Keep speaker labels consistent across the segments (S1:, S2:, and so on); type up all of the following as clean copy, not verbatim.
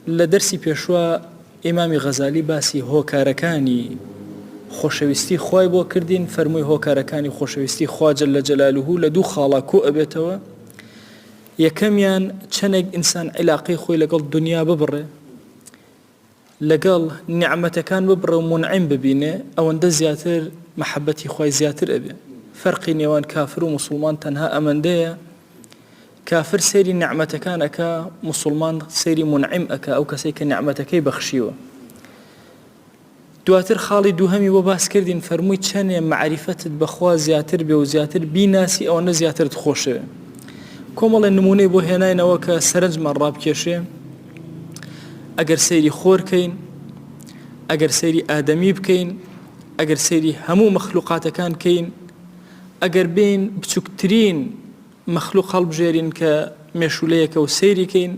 S1: لە دەرسی پێشوا ئیمامی غەزالی باسی هۆکارەکانی خۆشەویستی خوای بۆ کردین، فەرمووی هۆکارەکانی خۆشەویستی خوا جل جلالە لە دوو خاڵا کۆ ئەبێتەوە، یەکەمیان چەنێک ئینسان عیلاقەی خۆی لەگەڵ دونیا ببڕێ، لەگەڵ نیعمەتەکان ببڕێ و مونعیم ببینێ، ئەوەندە زیاتر مەحەبەتی خوای زیاتر ئەبێ. فەرقی نێوان کافر و موسوڵمان تەنها ئەمەندەیە کافر سەیری نیعمەتەکان ئەکا، موسوڵمان سەیری مونعیم ئەکا، ئەو کەسەی کە نیعمەتەکەی بەخشیوە. دواتر خاڵی دووهەمی بۆ باس کردین فەرمووی چەنێ مەعریفەتت بە خوا زیاتر بێ و زیاتر بیناسی ئەوەندە زیاترت خۆشەوێ. کۆمەڵێ نموونەی بۆ هێناینەوە کە سەرنجمان ڕابکێشێ. ئەگەر سەیری خۆر کەین، ئەگەر سەیری ئادەمی بکەین، ئەگەر سەیری هەموو مەخلوقاتەکان کەین، ئەگەر بێین بچووکترین مەخلوق هەڵبژێرین کە مێشولەیەکە و سەیری کەین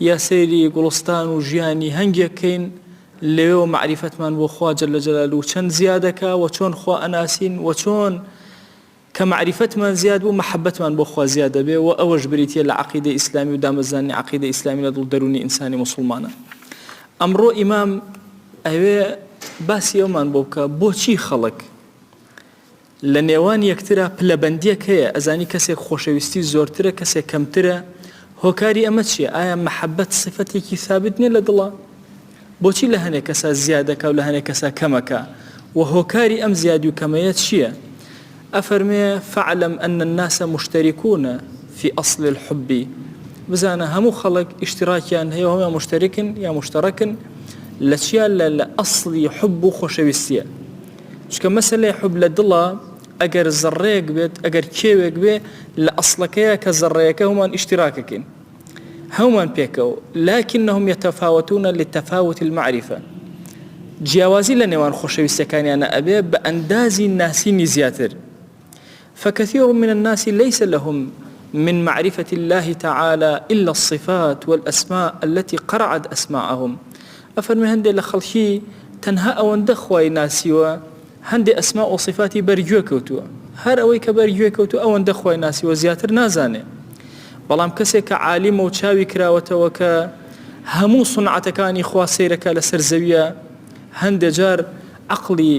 S1: یا سەیری گوڵستان و ژیانی هەنگێک کەین لەوێوە مەعریفەتمان بۆ خوا جل جلالە چەند زیادەکا و چۆن خوا ئەناسین و چۆن کە مەعریفەتمان زیاد بوو مەحەبەتمان بۆ خوا زیاد دەبێ و ئەوەش بریتیە لە عەقیدەی ئیسلامی و دامەزراندنی عەقیدەی ئیسلامی لە دڵ دەروونی ئینسانی موسڵمانە. ئەمڕۆ ئیمام ئەوێ باسی ئەومان بۆ بکا بۆچی خەڵک لە نێوان یەکترا پلەبەندیەک هەیە ئەزانی کەسێک خۆشەویستی زۆرترە کەسێک کەمترە هۆکاری ئەمە چیە ئایا مەحەبەت سفەتێکی ثابت نیە لە دڵا بۆچی لە هەنێک کەسا زیادەکا و لە هەنێک کەسا کەمەکا و هۆکاری ئەم زیادی و کەمەیە چیە ئەفەرمێ فاعلم ان الناس مشترکون فی اصل الحب بزانە هەموو خەڵک ئیشتراکیان هەیە و هەموویان مشترکن یا مشترکن لە چیا لە لە ئەسڵی حب و خۆشەویستیە چونکە مەسەلەی حوب لە دڵا ئەگەر زەڕەیەک بێت ئەگەر کێوێک بێ لە ئەسڵەکەیە کە زەڕەیەکە هەمووان ئیشتراکەکەین هەمووان پێکەوە لكنهم يتفاوتون لتفاوت المعرفة جیاوازی لە نێوان خۆشەویستەکانیانە ئەبێ بە ئەندازی ناسینی زیاتر فكثير من الناس ليس لهم من معرفة الله تعالى إلا الصفات والأسماء التي قرعت أسماعهم ئەفەرموێ هەندێ لە خەڵکی تەنها ئەوەندە خوای ناسیوە هەندێ ئەسماء و صفاتی بەر گوێ کەوتووە هەر ئەوەی کە بەر گوێ کەوتووە ئەوەندە خوای ناسیوە زیاتر نازانێ بەڵام کەسێک کە عالیمە و چاوی کراوەتەوە کە هەموو سونعەتەکانی خوا سەیرەکە لەسەر زەویە هەندێ جار عەقڵی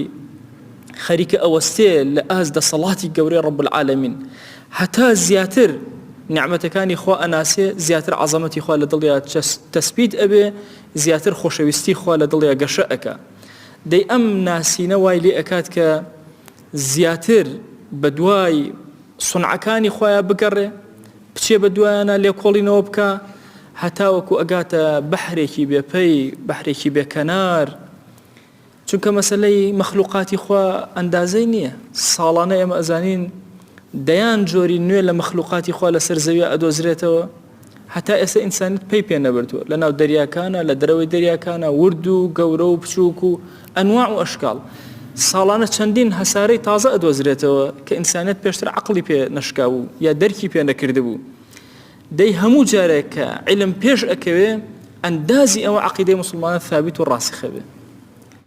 S1: خەریکە ئەوەستێ لە ئاست دەسەڵاتی گەورەی رب العالمین هەتا زیاتر نیعمەتەکانی خوا ئەناسێ زیاتر عەزەمەتی خوا لە دڵیا تەسبیت ئەبێ زیاتر خۆشەویستی خوا لە دڵیا گەشە ئەکا دەی ئەم ناسینە وای لێ ئەکات کە زیاتر بە دوای سونعەکانی خوایە بگەڕێ بچێ بە دوایانە لێکۆڵینەوە بکە هەتاوەکو ئەگاتە بەحرێکی بێپەی بەحرێکی بێکەنار چونکە مەسەلەی مەخلوقاتی خوا ئەندازەی نییە ساڵانە ئێمە ئەزانین دەیان جۆری نوێ لە مەخلوقاتی خوا لەسەر زەویە ئەدۆزرێتەوە هەتا ئێستا ئینسانیت پەی پێ نەبردووە لە ناو دەریاکانە لە دەرەوەی دەریاکانە ورد و گەورە و بچووک و ئەنواع و ئەشکال ساڵانە چەندین هەسارەی تازە ئەدۆزرێتەوە کە ئینسانیت پێشتر عەقڵی پێ نەشکابوو یا دەرکی پێ نەکردبوو دەی هەموو جارێک کە عیلم پێش ئەکەوێ ئەندازی ئەوە عەقیدەی موسڵمانان ثابت و ڕاسخە بێ.